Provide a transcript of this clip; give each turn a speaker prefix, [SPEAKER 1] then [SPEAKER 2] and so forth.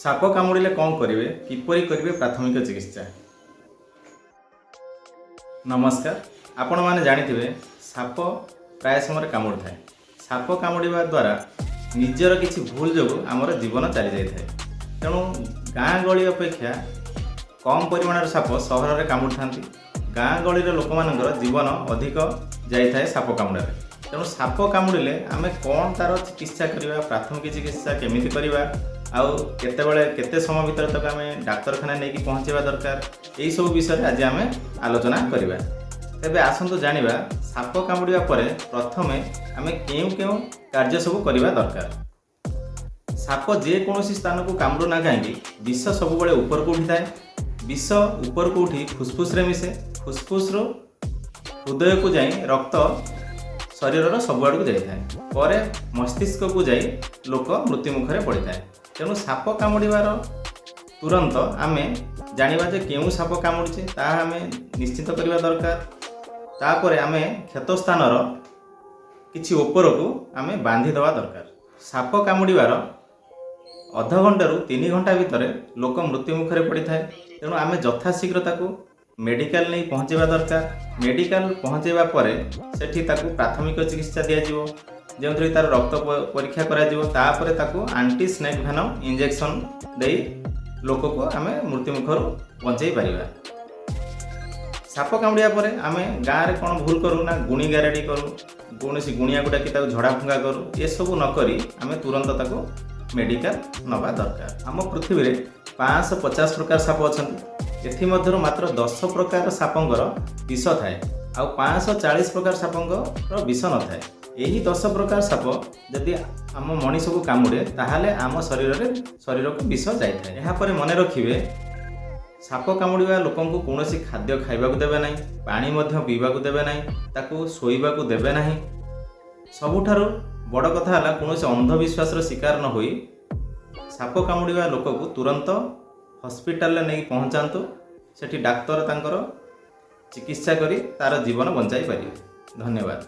[SPEAKER 1] ସାପ କାମୁଡ଼ିଲେ କ'ଣ କରିବେ? କିପରି କରିବେ ପ୍ରାଥମିକ ଚିକିତ୍ସା? ନମସ୍କାର। ଆପଣମାନେ ଜାଣିଥିବେ, ସାପ ପ୍ରାୟ ସମୟରେ କାମୁଡ଼ିଥାଏ। ସାପ କାମୁଡ଼ିବା ଦ୍ୱାରା ନିଜର କିଛି ଭୁଲ ଯୋଗୁଁ ଆମର ଜୀବନ ଚାଲିଯାଇଥାଏ। ତେଣୁ ଗାଁ ଗହଳି ଅପେକ୍ଷା କମ୍ ପରିମାଣର ସାପ ସହରରେ କାମୁଡ଼ିଥାନ୍ତି। ଗାଁ ଗହଳିର ଲୋକମାନଙ୍କର ଜୀବନ ଅଧିକ ଯାଇଥାଏ ସାପ କାମୁଡ଼ାରେ। ତେଣୁ ସାପ କାମୁଡ଼ିଲେ ଆମେ କ'ଣ ତା'ର ଚିକିତ୍ସା କରିବା, ପ୍ରାଥମିକ ଚିକିତ୍ସା କେମିତି କରିବା ଆଉ କେତେବେଳେ, କେତେ ସମୟ ଭିତରେ ତାକୁ ଆମେ ଡାକ୍ତରଖାନା ନେଇକି ପହଞ୍ଚାଇବା ଦରକାର, ଏଇସବୁ ବିଷୟରେ ଆଜି ଆମେ ଆଲୋଚନା କରିବା। ତେବେ ଆସନ୍ତୁ ଜାଣିବା, ସାପ କାମୁଡ଼ିବା ପରେ ପ୍ରଥମେ ଆମେ କେଉଁ କେଉଁ କାର୍ଯ୍ୟ ସବୁ କରିବା ଦରକାର। ସାପ ଯେକୌଣସି ସ୍ଥାନକୁ କାମୁଡ଼ୁ ନା କାହିଁକି, ବିଷ ସବୁବେଳେ ଉପରକୁ ଉଠିଥାଏ। ବିଷ ଉପରକୁ ଉଠି ଫୁସଫୁସରେ ମିଶେ। ଫୁସଫୁସରୁ ହୃଦୟକୁ ଯାଇ ରକ୍ତ ଶରୀରର ସବୁଆଡ଼କୁ ଯାଇଥାଏ। ପରେ ମସ୍ତିଷ୍କକୁ ଯାଇ ଲୋକ ମୃତ୍ୟୁମୁଖରେ ପଡ଼ିଥାଏ। ତେଣୁ ସାପ କାମୁଡ଼ିବାର ତୁରନ୍ତ ଆମେ ଜାଣିବା ଯେ କେଉଁ ସାପ କାମୁଡ଼ିছে, ତାହା ଆମେ ନିଶ୍ଚିତ କରିବା ଦରକାର। ତାପରେ ଆମେ କ୍ଷତ ସ୍ଥାନର କିଛି ଉପରକୁ ଆମେ ବାନ୍ଧି ଦେବା ଦରକାର। ସାପ କାମୁଡ଼ିବାର ଅଧଘଣ୍ଟାରୁ 3 ଘଣ୍ଟା ଭିତରେ ଲୋକ ମୃତ୍ୟୁମୁଖରେ ପଡ଼ିଥାଏ। ତେଣୁ ଆମେ ଯଥାଶୀଘ୍ର ତାକୁ ମେଡ଼ିକାଲ ନେଇ ପହଞ୍ଚାଇବା ଦରକାର। ମେଡ଼ିକାଲ ପହଞ୍ଚାଇବା ପରେ ସେଠି ତାକୁ ପ୍ରାଥମିକ ଚିକିତ୍ସା ଦିଆଯିବ, ଯେଉଁଥିରେ ତାର ରକ୍ତ ପରୀକ୍ଷା କରାଯିବ। ତାପରେ ତାକୁ ଆଣ୍ଟି ସ୍ନେକ୍ ଭେନମ୍ ଇଞ୍ଜେକ୍ସନ୍ ଦେଇ ଲୋକକୁ ଆମେ ମୃତ୍ୟୁମୁଖରୁ ବଞ୍ଚେଇ ପାରିବା। ସାପ କାମୁଡ଼ିବା ପରେ ଆମେ ଗାଁରେ କ'ଣ ଭୁଲ କରୁ ନା ଗୁଣି ଗାରେଡ଼ି କରୁ, କୌଣସି ଗୁଣିଆକୁ ଡାକି ତାକୁ ଝଡ଼ା ଫୁଙ୍କା କରୁ। ଏସବୁ ନକରି ଆମେ ତୁରନ୍ତ ତାକୁ ମେଡ଼ିକାଲ ନେବା ଦରକାର। ଆମ ପୃଥିବୀରେ 550 ପ୍ରକାର ସାପ ଅଛନ୍ତି। ଏଥିମଧ୍ୟରୁ ମାତ୍ର 10 ପ୍ରକାର ସାପଙ୍କର ବିଷ ଥାଏ ଆଉ 540 ପ୍ରକାର ସାପଙ୍କର ବିଷ ନଥାଏ। ଏହି 10 ପ୍ରକାର ସାପ ଯଦି ଆମ ମଣିଷକୁ କାମୁଡ଼େ, ତାହେଲେ ଆମ ଶରୀରକୁ ବିଷ ଯାଇଥାଏ। ଏହାପରେ ମନେ ରଖିବେ, ସାପ କାମୁଡ଼ିବା ଲୋକଙ୍କୁ କୌଣସି ଖାଦ୍ୟ ଖାଇବାକୁ ଦେବେ ନାହିଁ, ପାଣି ମଧ୍ୟ ପିଇବାକୁ ଦେବେ ନାହିଁ, ତାକୁ ଶୋଇବାକୁ ଦେବେ ନାହିଁ। ସବୁଠାରୁ ବଡ଼ କଥା ହେଲା, କୌଣସି ଅନ୍ଧବିଶ୍ୱାସର ଶିକାର ନ ହୋଇ ସାପ କାମୁଡ଼ିବା ଲୋକକୁ ତୁରନ୍ତ ହସ୍ପିଟାଲରେ ନେଇକି ପହଞ୍ଚାନ୍ତୁ। ସେଠି ଡାକ୍ତର ତାଙ୍କର ଚିକିତ୍ସା କରି ତାର ଜୀବନ ବଞ୍ଚାଇ ପାରିବେ। ଧନ୍ୟବାଦ।